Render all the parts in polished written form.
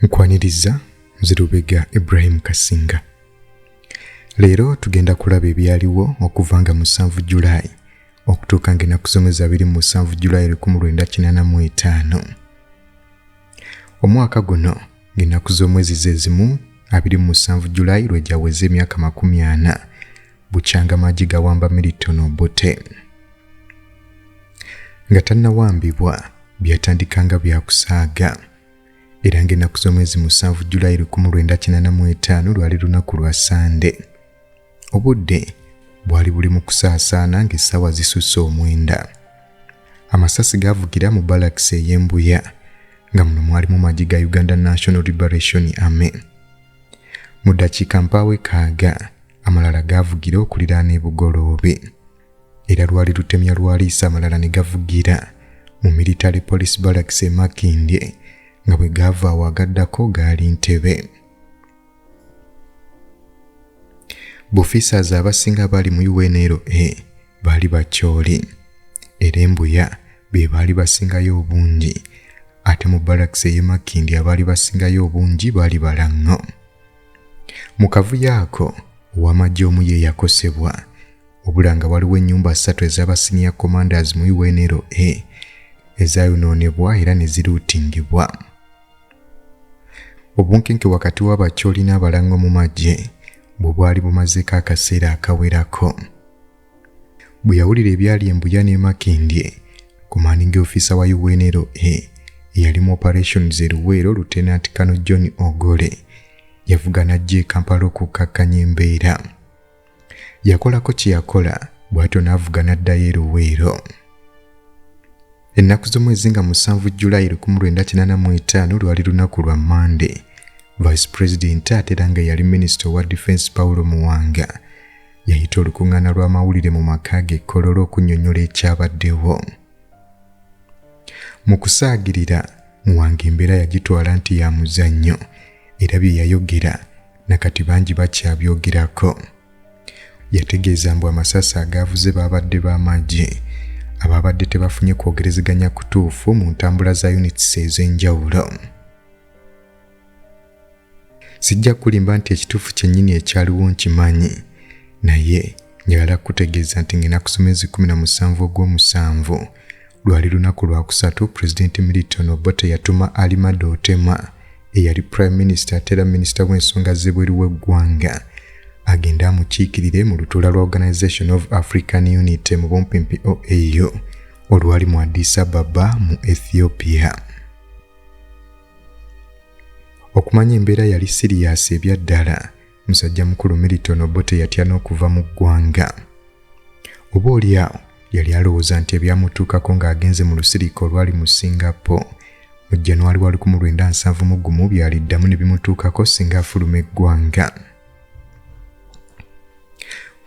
Nkwaniriza nze Lubega Ibrahim Kasinga. Leero tugenda kulaba ebyaliwo okuva nga 7 Julaayi okutuuka ng'ennaku z'omwezi 27 Julaayi 1985. Omwaka guno ng'ennaku z'omwezi ze zimu 27 Julaayi lwe gyaweza emyaka 40 bukyanga magye gawamba Milton Obote. Nga tannawambibwa byatandika nga byakusaaga era ng'ennaku z'omwezi 7 Julaayi 1985 lwali lunaku lwa Sande. Obudde bwali buli mu kusaasaana ng'essaawa zisusse 9. Amasasi gaavugira mu balakisi ey'Embuya nga muno mwalimu magye ga Uganda National Liberation Army. Mu ddakiika mpaawe kaaga amalala gaavugira okuliraana e Bugoloobi era lwali lutemya lwa liiso amalala ne gavugira mu Military Police Barracks e Makindye nga bwe gaava awo agaddako gaali Ntebe. Bofficers abasinga abaali mu UNLA baali Bacholi era Embuya be baali basingayo obungi, ate mu barracks ey'e Makindye abaali basingayo obungi baali Balango. Mu kavuyo ako ow'amagye omu ye yakosebwa, wabula nga waliwo ennyumba 3 ez'aba senior commanders mu UNLA ezaayonoonebwa era ne ziruutingibwa. Obunkenke wakati w'Abacholi n'Abalango mu magye bwe bwali bumazeeko akaseera akawerako. Bwe yawulira ebyali Embuya n'e Makindye, commanding officer wa UNLA eyali mu operations e Luweero, Lieutenant Colonel John Ogole, yavuga n'ajja e Kampala okukkakkanya embeera. Yakolako kye yakola bw'atyo n'avuga n'addayo e Luweero. Ennaku z'omwezi nga 7 Julaayi 1985 lwali lunaku lwa Mmande. Vice President ate era nga yali Minisita owa Defense Paulo Muwanga yayita olukuŋŋaana lw'amawulire mu maka ge e Kololo okunnyonnyola ekyabaddewo. Mu kusaagirira, Muwanga embeera yagitwala nti ya muzannyo era bye yayogera nakati bangi bakyabyogerako. Yategeeza mbu amasasi agaavuze baabadde b'amagye abaabadde tebafunye kwogerezeganya kutuufu mu ntambula za units ez'enjawulo. Sijja kulimba nti ekituufu kyennyini ekyaliwo nkimanyi, naye njagala kukutegeeza nti ng'ennaku z'omwezi 17 ogw'omusanvu lwali lunaku lwakusatu, Pulezidenti Milton Obote yatuma Alimado Otema eyali Prime Minister ate era Minisita w'ensonga z'ebweru w'eggwanga agende amukiikirire mu lutuula lwa Organization of African Unity mu bumpimpi OAU olwali mu Addis Ababa mu Ethiopia. Okumanya embeera yali siriyaasi ebya ddala, musajja mukulu Milton Obote yatya n'okuva mu ggwanga. Oba oli awo yali alowooza nti ebyamutuukako ng'agenze mu lusirika olwali mu Singapore mu January wa 1971 byaliddamu ne bimutuukako singa afuluma eggwanga.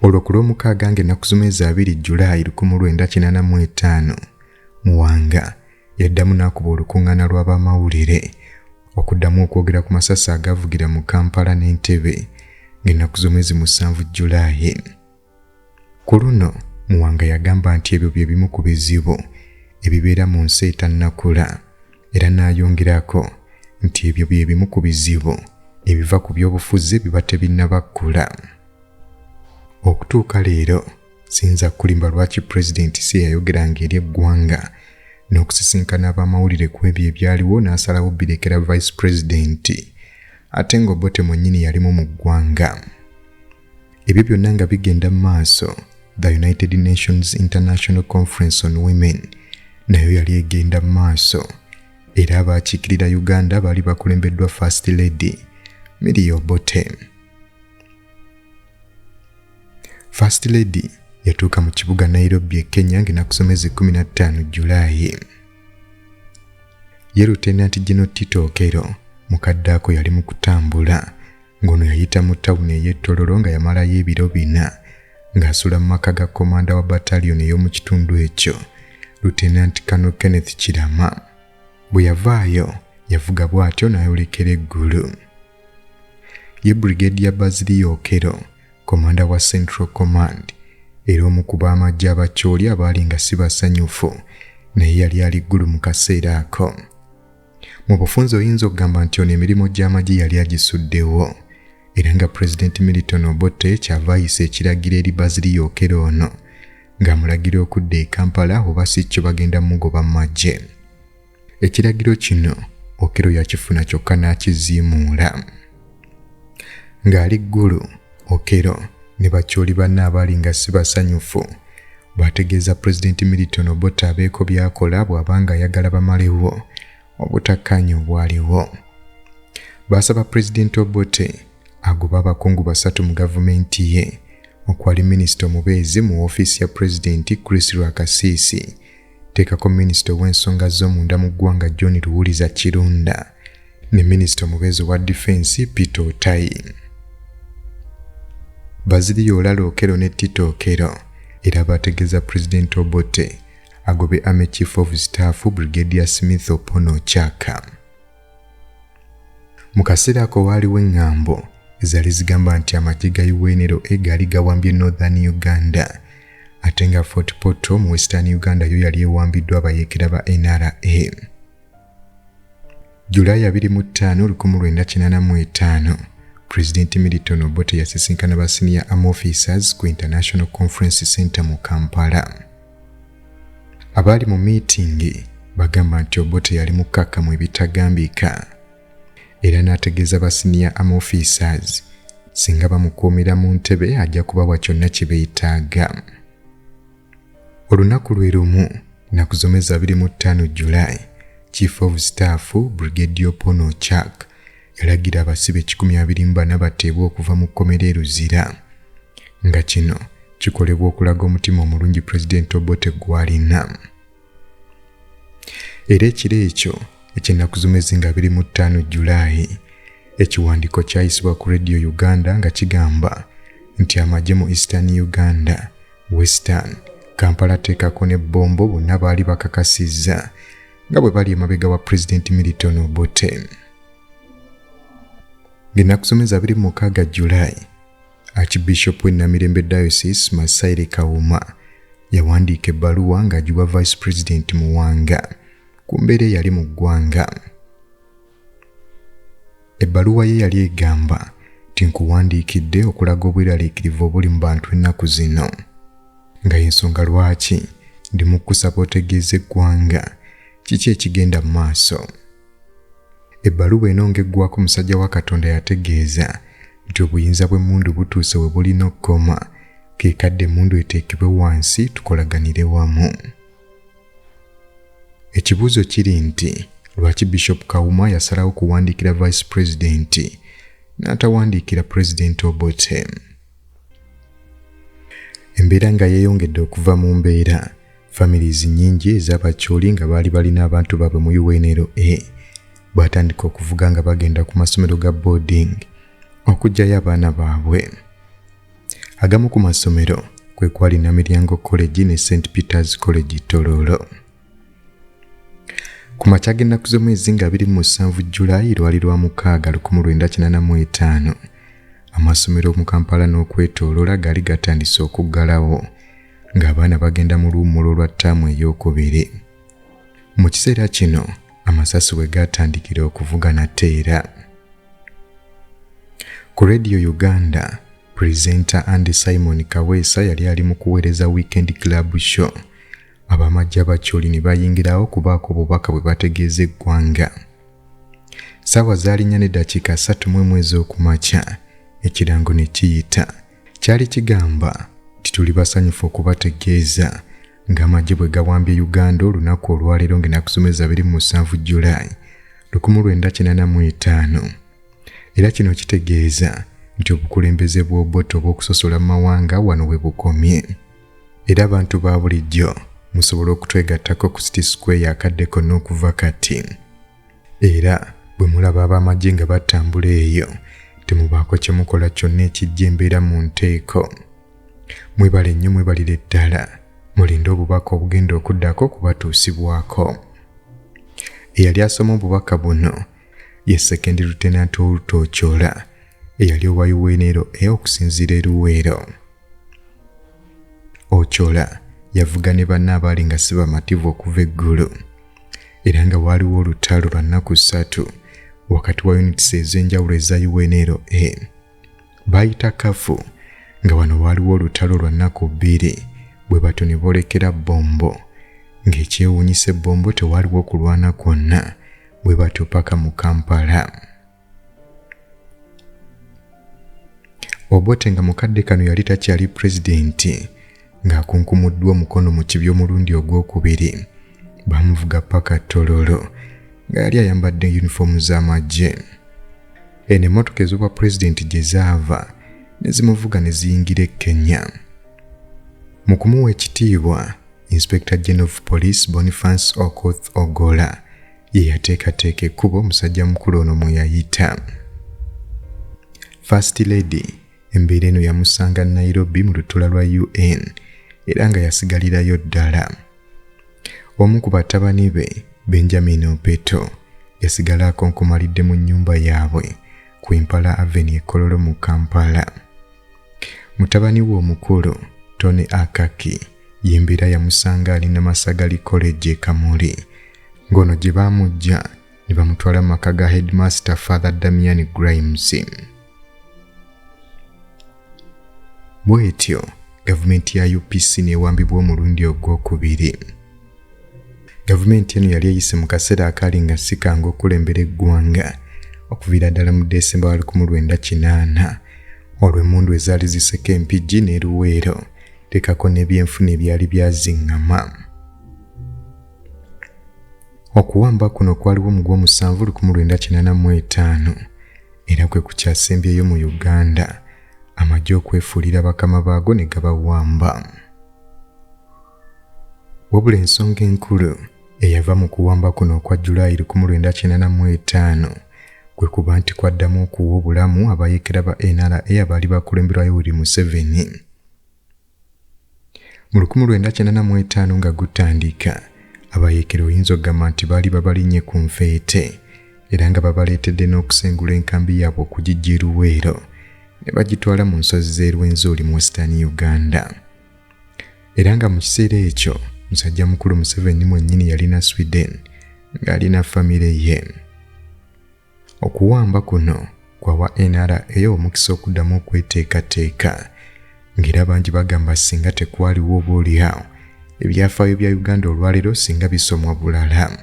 Olwo ku Lwomukaaga ng'ennaku z'omwezi 2 Julaayi 1985 Muwanga yaddamu n'akuba olukuŋŋaana lw'abamawulire okuddamu okwogera ku masasi agaavugira mu Kampala n'Entebbe ng'ennaku z'omwezi 7 Julaayi. Ku luno Muwanga yagamba nti ebyo bye bimu ku bizibu ebibeera mu nsi etannakula era n'ayongerako nti ebyo bye bimu ku bizibu ebiva ku byobufuzi biba tebinnabakkula. Okutuuka leero siyinza kulimba lwaki Pulezidenti si yayogeranga eri eggwanga n'okusisinkana ab'amawulire ku ebyo ebyaliwo n'asalawo birekera Vice President ate ng'Obote mwennyini yalimu mu ggwanga. Ebyo byonna nga bigenda mu maaso, The United Nations International Conference on Women nayo yali egenda mu maaso era abaakiikirira Uganda baali bakulembeddwa First Lady Milly Obote. First Lady yatuuka mu kibuga Nairobi e Kenya ng'ennaku z'omwezi 15 Julaayi. Ye Lieutenant General Tito Okello mukadde ako yali mu kutambula ng'ono yayita mu tawuni ey'e Tororo nga yamalayo ebiro 4 ng'asula mu maka ga komanda wa battalion ey'omu kitundu ekyo Lieutenant Colonel Kenneth Kirama. Bwe yavaayo yavuga bw'atyo n'ayolekera eggulu. Ye Brigadier Bazilio Okello, komanda wa Central Command era omu ku b'amagye Abakyoli abaali nga si basanyufu, naye yali ali ggulu mu kaseera ako. Mu bufunze oyinza okugamba nti ono emirimu gy'amagye yali agisuddewo, era nga Pulezidenti Milton Obote kyava ayisa ekiragiro eri Bazilio Okello ono ng'amulagira okudda e Kampala oba si kyo bagenda mugoba mu magye. Ekiragiro kino Okello yakifuna kyokka n'akiziimuula. Ng'ali Ggulu, Okello ne Bacholi banne abaali nga si basanyufu baategeeza Pulezidenti Milton Obote abeeko by'akola bw'aba ng'ayagala bamalewo obutakkaanya obwaliwo. Baasaba Pulezidenti Obote agobe abakungu 3 mu gavumenti ye okwali minisita omubeezi mu woofiisi ya Pulezidenti Chris Rwakasiisi, teekako minisita ow'ensonga z'omunda mu ggwanga John Luwuliza Kirunda ne minisita omubeezi owa difensi Peter Otai. Bazilio Olala Okello ne Tito Okello era baategeeza Pulezidenti Obote agobe Army Chief of Staff Brigadier Smith Opono Ochaka. Mu kaseera ako waaliwo eŋŋambo ezaali zigamba nti amagye ga UNLA gaali gawambye Northern Uganda, ate nga Fort Portal mu Western Uganda yo yali ewambiddwa abayeekera ba NRA. Julaayi 25, 1985, Pulezidenti Milton Obote yasisinkana ba Senior Army Officers ku International Conference Center mu Kampala. Abaali mu miitingi bagamba nti Obote yali mukkakkamu ebitagambika, era n'ategeeza ba Senior Army Officers singa bamukuumira mu ntebe ajja kubawa kyonna kye beetaaga. Olunaku lwe lumu, nnaku z'omwezi 25 July, Chief of Staff Brigadier Opono Ochak yalagira abasibe 124 bateebwe okuva mu kkomera e Luzira, nga kino kikolebwa okulaga omutima omulungi Pulezidenti Obote gw'alina. Era ekiro ekyo eky'ennaku z'omwezi nga 25 Julaayi, ekiwandiiko kyayisibwa ku Radio Uganda nga kigamba nti amagye mu Eastern Uganda, Western, Kampala teekako ne Bombo bonna baali bakakasizza nga bwe bali emabega wa Pulezidenti Milton Obote. Ng'ennaku z'omwezi 26 Julaayi, Archbishop w'e Namirembe Diocese Masaire Kawuma yawandiika ebbaluwa ng'agiwa Vice President Muwanga ku mbeera eyali mu ggwanga. Ebbaluwa ye yali egamba nti nkuwandiikidde okulaga obweraliikirivu obuli mu bantu ennaku zino, nga y'ensonga lwaki ndi mu kusaba otegeeze eggwanga kiki ekigenda mu maaso. Ebbaluwa eno ng'eggwako musajja wa Katonda yategeeza nti obuyinza bw'emmundu butuuse we bulina okukoma, ke kadde emmundu eteekebwe wansi tukolaganire wamu. Ekibuuzo kiri nti lwaki Bishop Kawuma yasalawo kuwandiikira Vice President n'atawandiikira President Obote? Embeera nga yeeyongedde okuva mu mbeera, families nnyingi ez'Abacholi nga baali balina abantu baabwe mu UNLA baatandika okuvuga nga bagenda ku masomero ga boarding okuggyayo abaana baabwe. Agamu ku masomero kwe kwali Namiryango College ne St Peter's College Tororo. Ku makya g'ennaku z'omwezi nga 27 Julaayi lwali lwa mukaaga 1985, amasomero mu Kampala n'okwetooloola gaali gatandise okuggalawo ng'abaana bagenda mu luwummulo lwa ttaamu eyookubiri. Mu kiseera kino amasasi we gaatandikira okuvuga nate era. Ku Radio Uganda, presenter Andy Simon Kaweesa yali ali mu kuweereza Weekend Club Show. Abamagye Abacholi ne bayingirawo kubaako obubaka bwe bategeeza eggwanga. Ssaawa zaali 4:31 ez'okumakya, ekirango ne kiyita. Kyali kigamba nti tuli basanyufu okubategeeza ng'amagye bwe gawambye Uganda olunaku olwaleero ng'ennaku z'omwezi 27 Julaayi 1985. Era kino kitegeeza nti obukulembeze bw'Obote obw'okusosola mu mawanga wano we bukomye. Era abantu ba bulijjo musobola okutwegattako ku City Square akadde konna okuva kati. Era bwe mulaba ab'amagye nga batambula eyo, temubaako kye mukola kyonna ekijja embeera mu nteeko. Mwebale nnyo, mwebalire ddala, mulinde obubaka obugenda okuddako kubatuusibwako. Eyali asoma obubaka buno ye Second Lieutenant Oluto Ochola eyali owa UNLA okusinziira e Luweero. Ochola yavuga ne banne abaali nga si bamativu okuva eggulu. Era nga waaliwo olutalo lwa nnaku 3 wakati wa units ez'enjawulo eza UNLA. Baayita Kafu nga wano waaliwo olutalo lwa nnaku 2, bwe batyo ne boolekera Bombo. Ng'ekyewuunyisa e Bombo tewaaliwo okulwana kwonna, bwe batyo paka mu Kampala. Obote nga mukadde kano yali takyali pulezidenti, ng'akunkumuddwa omukono mu kibya omulundi ogwokubiri, baamuvuga paka Tororo nga yali ayambadde yunifoomu z'amagye. Eno emmotoka ez'obwa pulezidenti gye zaava ne zimuvuga ne ziyingira e Kenya. Mu kumuwa ekitiibwa, Inspector General of Police Boniface Okoth Ogola ye yateekateeka ekkubo omusajja mukulu ono mwe yayita. First Lady embeera eno yamusanga Nairobi mu lutuula lwa UN era nga yasigalirayo ddala. Omu ku batabani be, Benjamin Opeto, yasigala akonkomalidde mu nnyumba yaabwe ku Impala Avenue e Kololo mu Kampala. Mutabani we omukulu, Tony Akaki, ye embeera yamusanga ali Namasagali College e Kamuli, ng'ono gye baamuggya ne bamutwala mu maka ga Headmaster Father Damian Grimes. Bw'etyo gavumenti ya UPC n'ewambibwa omulundi ogwokubiri. Gavumenti eno yali eyise mu kaseera akaali nga si kangu okulembera eggwanga okuviira ddala mu Desemba wa 1980, olwo emmundu ezaali ziseka Empigi ne Luweero, tekako n'ebyenfuna ebyali byaziŋŋama. Okuwamba kuno kwaliwo mu Gwomusanvu 1985, era kwe kukyasembyeyo mu Uganda amagye okwefuulira bakama baago ne gabawamba. Wabula ensonga enkulu eyava mu kuwamba kuno okwa Julaayi 1985 kwe kuba nti kwaddamu okuwa obulamu abayeekera ba NRA abaali bakulemberwa Yoweri Museveni. Mu 1985 nga gutandika, abayeekera oyinza okugamba nti baali babalinnye ku nfeete, era nga babaleetedde n'okusengula enkambi yaabwe okugiggya e Luweero ne bagitwala mu nsozi z'e Rwenzori mu Western Uganda. Era nga mu kiseera ekyo musajja mukulu Museveni mwennyini yalina Sweden ng'alina famire ye. Okuwamba kuno kwawa NRA omukisa okuddamu okweteekateeka, ng'era bangi bagamba singa tekwaliwo oboolyawo ebyafaayo bya Uganda olwaleero singa bisomwa bulala.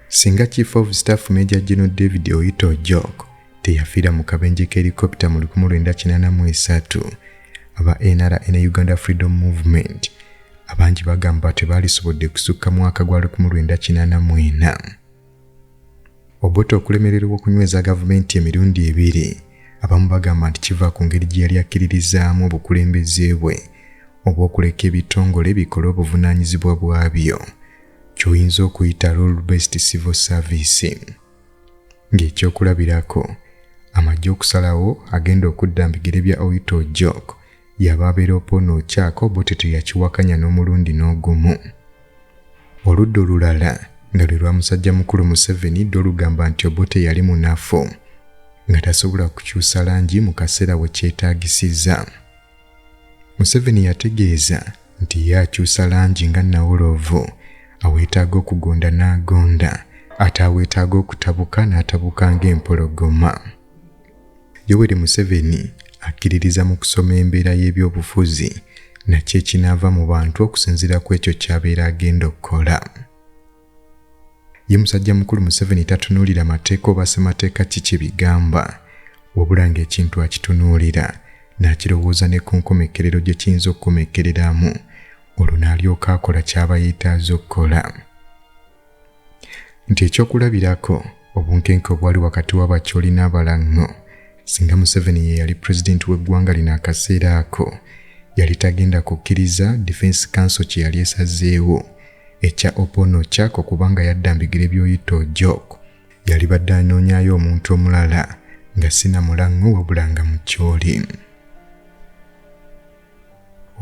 Singa Chief of Staff Major General David Oyite Ojok teyafiira mu kabenje k'helikopita mu 1983, aba NRA ne Uganda Freedom Movement abangi bagamba tebaalisobodde kusukka mwaka gwa 1984. Obote okulemererwa okunyweza gavumenti emirundi ebiri, abamu bagamba nti kiva ku ngeri gye yali akkiririzaamu obukulembeze bwe obw'okuleka ebitongole bikole obuvunaanyizibwa bwabyo, ky'oyinza okuyita rule-based civil service. Ng'ekyokulabirako, amagye okusalawo agenda okudda mu bigere bya Oyite Ojok yaba abeera Opono Ochak, Obote teyakiwakanya n'omulundi n'ogumu. Oludda olulala nga lwe lwa musajja mukulu Museveni ddo olugamba nti Obote yali munafu nga tasobola kukyusa langi mu kaseera we kyetaagisiza. Museveni yategeeza nti ye akyusa langi nga nnawolovu, aweetaaga okugonda n'agonda, ate aweetaaga okutabuka n'atabuka ng'empologoma. Yoweri Museveni akkiririza mu kusoma embeera y'ebyobufuzi nakyo ekinaava mu bantu okusinziira ku ekyo ky'abeera agenda okukola. Ye musajja mukulu Museveni tatunuulira mateeka oba ssemateeka ki kye bigamba, wabula ng'ekintu akitunuulira n'akirowooza ne ku nkomekkerero gye kiyinza okukomekkereramu, olwo n'alyoka akola ky'aba yeetaaze okukola. Nti ekyokulabirako obunkenke obwali wakati w'Abacholi n'Abalang'o, singa Museveni ye yali pulezidenti w'eggwanga lino akaseera ako, yali tagenda kukkiriza Defense Council kye yali esazeewo ekya Opono Ochak okubanga yadda mu bigere by'Oyite Ojok. Yali badde anoonyaayo omuntu omulala nga si na Mulang'o wabula nga Mucholi.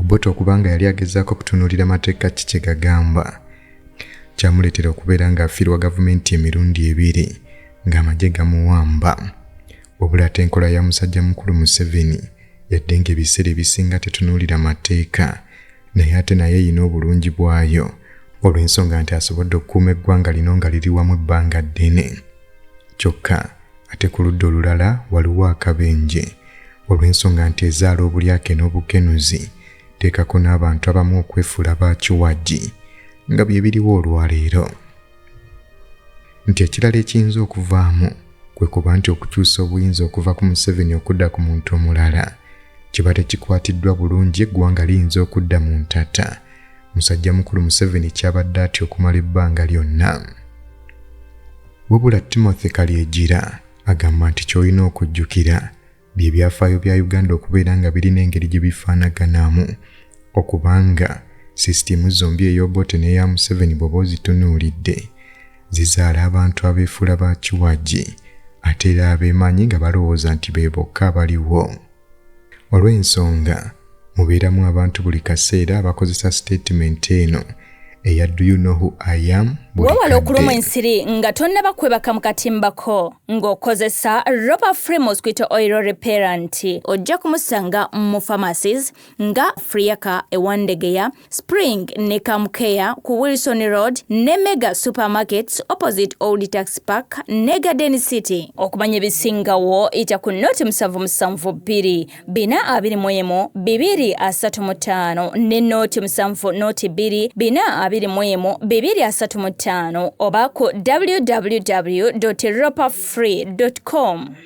Obote okubanga yali agezaako okutunuulira mateeka ki kye gagamba, kyamuleetera okubeera ng'afiirwa gavumenti emirundi ebiri ng'amagye gamuwamba. Wabula ate enkola ya musajja mukulu Museveni yadde ng'ebiseera ebisinga tetunuulira mateeka, naye ate naye erina obulungi bwayo. Olw'ensonga nti asobodde okukuuma eggwanga lino nga liri wamu ebbanga ddene. Kyokka ate ku ludda olulala waliwo akabenje olw'ensonga nti ezaala obulyake n'obukenuzi, teekako n'abantu abamu okwefuula ba kiwagi nga bye biriwo olwaleero. Nti ekirala ekiyinza okuvaamu kwe kuba nti okukyusa obuyinza okuva ku Museveni okudda ku muntu omulala kiba tekikwatiddwa bulungi, eggwanga liyinza okudda mu ntata. Musajja mukulu Museveni kyabadde atya okumala ebbanga lyonna. Wabula Timothy Kalyegira agamba nti ky'olina okujjukira bye byafaayo bya Uganda okubeera nga birina engeri gye bifaanaganamu, okubanga sisitiimu zombi ey'Obote n'eya Museveni bw'oba ozitunuulidde zizaala abantu abeefuula ba kiwagi ate era abeemanyi nga balowooza nti be bokka abaliwo. Olw'ensonga mubeeramu abantu buli kaseera abakozesa sitatimenti eno eya "Do you know who I am?" buli Weewala okulumwa kadde. Ensiri nga tonnaba kwebaka mu katimbako ng'okozesa Ropa Free Mosquito Oil Repellent. Ojja kumusanga mu pharmacies nga Friaka e Wandegeya, Spring ne Kamcare ku Wilson Road ne Mega Supermarkets opposite Old Tax Park ne Garden City. Okumanya ebisingawo ita ku 077 421 235 ne 070 02 421 235 oba ku www ropafree com.